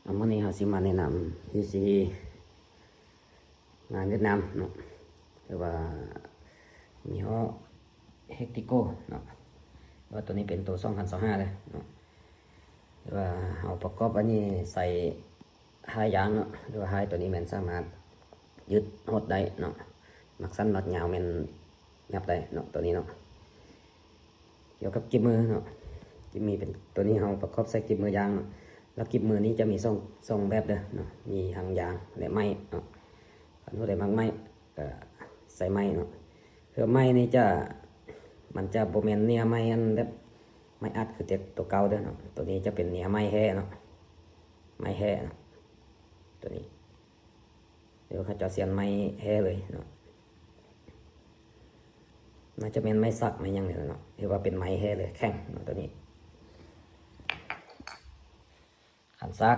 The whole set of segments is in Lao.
ເອົາ ມື້ນີ້ເຮົາຊິມາແນະນຳ ພີຊີ ງານຫວຽດນາມເນາະ ຫຼືວ່າຍີ່ຫໍ້ Hectico ເນາະ ແຕ່ວ່າໂຕນີ້ເປັນໂຕສອງພັນຊາວຫ້າເດີເນາະ ແຕ່ວ່າເຮົາປະກອບອັນນີ້ໃສ່ທ້າຍຢາງເນາະ ຫຼືວ່າທ້າຍໂຕນີ້ແມ່ນສາມາດຍຶດຮອດໄດ້ເນາະ ມັກສັ້ນມັກຍາວແມ່ນຫຍັບໄດ້ເນາະ ໂຕນີ້ເນາະ. ກ່ຽວກັບກິບມືເນາະ ກິບມືເປັນ ໂຕນີ້ເຮົາປະກອບໃສ່ກິບມືຢາງເນາະ ແລ້ວກິບມືນີ້ຈະມີສອງ ສອງແບບເດີເນາະ ມີທັງຢາງ ແລະ ໄມ້ເນາະ ຄັນຜູ້ໃດມັກໄມ້ກະໃສ່ໄມ້ເນາະ ເພື່ອໄມ້ນີ້ຈະ ມັນຈະບໍ່ແມ່ນເໜືອໄມ້ອັນແບບໄມ້ອັດຄືແຕ່ໂຕເກົ່າເດີເນາະ ໂຕນີ້ຈະເປັນເໜືອໄມ້ແທ້ເນາະ ໄມ້ແທ້ເນາະ ໂຕນີ້ ຫຼືວ່າເຂົາເຈົ້າສຽນໄມ້ແທ້ເລີຍເນາະ ໜ້າຈະແມ່ນໄມ້ສັກໄມ້ຫຍັງນີ້ແຫຼະເນາະ ຖືວ່າເປັນໄມ້ແທ້ເລີຍ ແຂງເນາະ ໂຕນີ້ ຄັນສາກ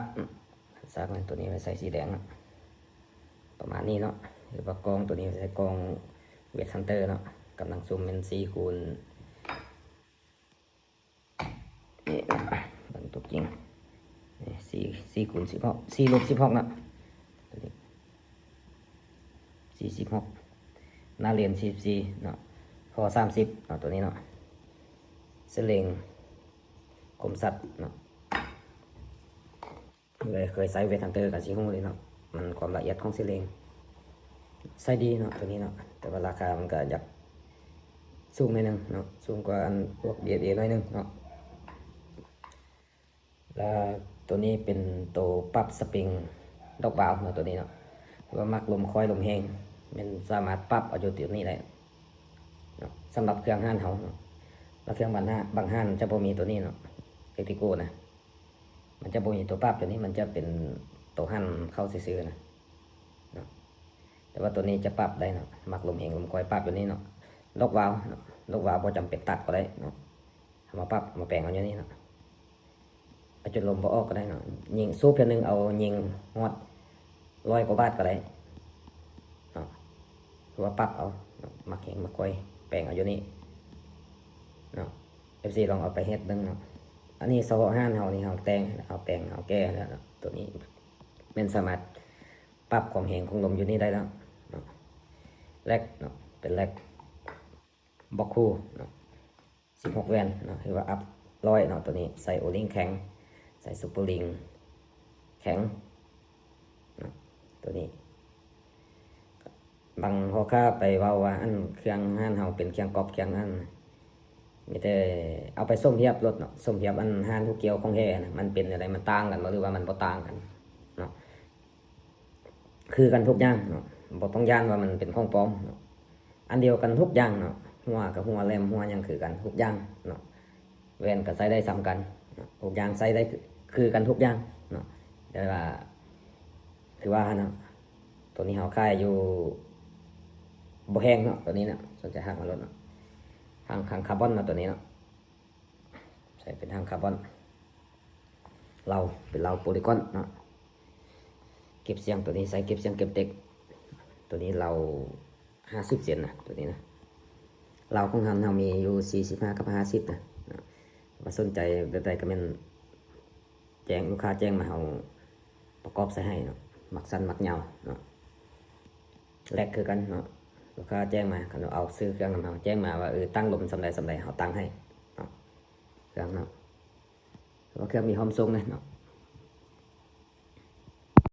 ຄັນສາກແມ່ນໂຕນີ້ໄວ້ໃສ່ສີແດງເນາະ ປະມານນີ້ເນາະ ຫຼືວ່າກ້ອງໂຕນີ້ໄວ້ໃສ່ກ້ອງ Wet Hunter ເນາະ ກຳລັງຊຸມແມ່ນສີ່ຄູນ ນີ້ເນາະ ເບິ່ງຕົວຈິງ ນີ້ ສີ່ ສີ່ຄູນສິບຫົກ ສີ່ລົບສິບຫົກເນາະ ໂຕນີ້ ສີ່ສິບຫົກ ໜ້າເລນສີ່ສິບສີ່ເນາະ ຄໍສາມສິບເນາະ ໂຕນີ້ເນາະ ສະເລັງ ຄົມຊັດເນາະ. ຜູ້ໃດເຄີຍໃຊ້ Wet Hunter ກໍຊິຮູ້ເລີຍເນາະ ມັນຄວາມລະອຽດຂອງສະເລັງ ໃຊ້ດີເນາະ ໂຕນີ້ເນາະ ແຕ່ວ່າລາຄາມັນກໍຢາກສູງໜ້ອຍໜຶ່ງເນາະ ສູງກວ່າອັນພວກ BFA ໜ້ອຍໜຶ່ງເນາະ ແລ້ວໂຕນີ້ເປັນໂຕປັບສະປຣິງດອກວາວເນາະ ໂຕນີ້ເນາະ ເພາະວ່າມັກລົມຄ່ອຍລົມແຮງ ແມ່ນສາມາດປັບເອົາຢູ່ໂຕນີ້ໄດ້ເນາະ ສຳລັບເຄື່ອງຮ້ານເຮົາເນາະ ແລ້ວເຄື່ອງບາງຮ້ານ ບາງຮ້ານຈະບໍ່ມີໂຕນີ້ເນາະ Hectico ນະ. ມັນຈະບໍ່ມີຕົວປັບຕົວນີ້ ມັນຈະເປັນຕົວຫັນເຂົ້າຊື່ໆນະເນາະ ແຕ່ວ່າຕົວນີ້ຈະປັບໄດ້ເນາະ ມັກລົມແຮງລົມຄ່ອຍປັບຕົວນີ້ເນາະ ດອກວາວເນາະ ດອກວາວບໍ່ຈຳເປັນຕັດກໍໄດ້ເນາະ ເອົາມາປັບເອົາມາແປງເອົາຢູ່ນີ້ເນາະ ເອົາຈົນລົມບໍ່ອອກກໍໄດ້ເນາະ ຍິງສູບເທື່ອໜຶ່ງເອົາຍິງຮອດຮ້ອຍກວ່າບາດກໍໄດ້ເນາະ ຄືວ່າປັບເອົາເນາະ ມັກແຮງມັກຄ່ອຍແປງເອົາຢູ່ນີ້ເນາະ. ເອັຟຊີ ລອງເອົາໄປເຮັດເບິ່ງເນາະ ອັນນີ້ສະເພາະຮ້ານເຮົານີ້ ເຮົາແຕ່ງ ເຮົາແປງ ເຮົາແກ້ແລ້ວເນາະ ໂຕນີ້ແມ່ນສາມາດປັບຄວາມແຮງຂອງລົມຢູ່ນີ້ໄດ້ແລ້ວເນາະ ແລັກເນາະ ເປັນແລັກ Boku ເນາະ ສິບຫົກແວ່ນເນາະ ຄືວ່າອັບຮ້ອຍເນາະ ໂຕນີ້ໃສ່ O-ring ແຂງ ໃສ່ Super Ring ແຂງເນາະ ໂຕນີ້ ບາງພໍ່ຄ້າໄປເວົ້າວ່າ ອັນ ເຄື່ອງຮ້ານເຮົາເປັນເຄື່ອງກອບເຄື່ອງອັນ ມີແຕ່ເອົາໄປສົມທຽບໂລດເນາະ ສົມທຽບອັນຮ້ານຜູ້ກ່ຽວຂອງແທ້ນະ ມັນເປັນແນວໃດ ມັນຕ່າງກັນບໍ່ ຫຼືວ່າມັນບໍ່ຕ່າງກັນເນາະ ຄືກັນທຸກຢ່າງເນາະ ບໍ່ຕ້ອງຢ້ານວ່າມັນເປັນຂອງປອມເນາະ ອັນດຽວກັນທຸກຢ່າງເນາະ ຫົວກະຫົວແຫຼມ ຫົວຫຍັງຄືກັນທຸກຢ່າງເນາະ ແວ່ນກໍໃຊ້ໄດ້ສ່ຳກັນເນາະ ທຸກຢ່າງໃຊ້ໄດ້ຄືກັນທຸກຢ່າງເນາະ ແຕ່ວ່າ ຄືວ່າຫັ້ນເນາະ ໂຕນີ້ເຮົາຂາຍຢູ່ບໍ່ແພງເນາະ ໂຕນີ້ເນາະ ສົນໃຈຫາມາໂລດເນາະ ຖັງ ຖັງຄາບອນເນາະ ໂຕນີ້ເນາະ ໃສ່ເປັນຖັງຄາບອນ ເລົາ ເປັນເລົາໂປລີກອນເນາະ ເກັບສຽງ ໂຕນີ້ໃສ່ເກັບສຽງເກັບເຕັກ ໂຕນີ້ເລົາ ຫ້າສິບເຊັນນະ ໂຕນີ້ນະ ເລົາຂອງຮ້ານເຮົາມີຢູ່ສີ່ສິບຫ້າກັບຫ້າສິບນະ ວ່າສົນໃຈແບບໃດກໍແມ່ນແຈ້ງ ລູກຄ້າແຈ້ງມາ ເຮົາປະກອບໃສ່ໃຫ້ເນາະ ມັກສັ້ນມັກຍາວເນາະ ແລັກຄືກັນເນາະ ລູກຄ້າແຈ້ງມາ ຄັນວ່າເອົາຊື້ເຄື່ອງນຳເຮົາ ແຈ້ງມາວ່າ ເອີ ຕັ້ງລົມສ່ຳໃດສ່ຳໃດ ເຮົາຕັ້ງໃຫ້ເນາະ ເຄື່ອງເນາະ ເພາະວ່າເຄື່ອງມີພ້ອມສົ່ງນະເນາະ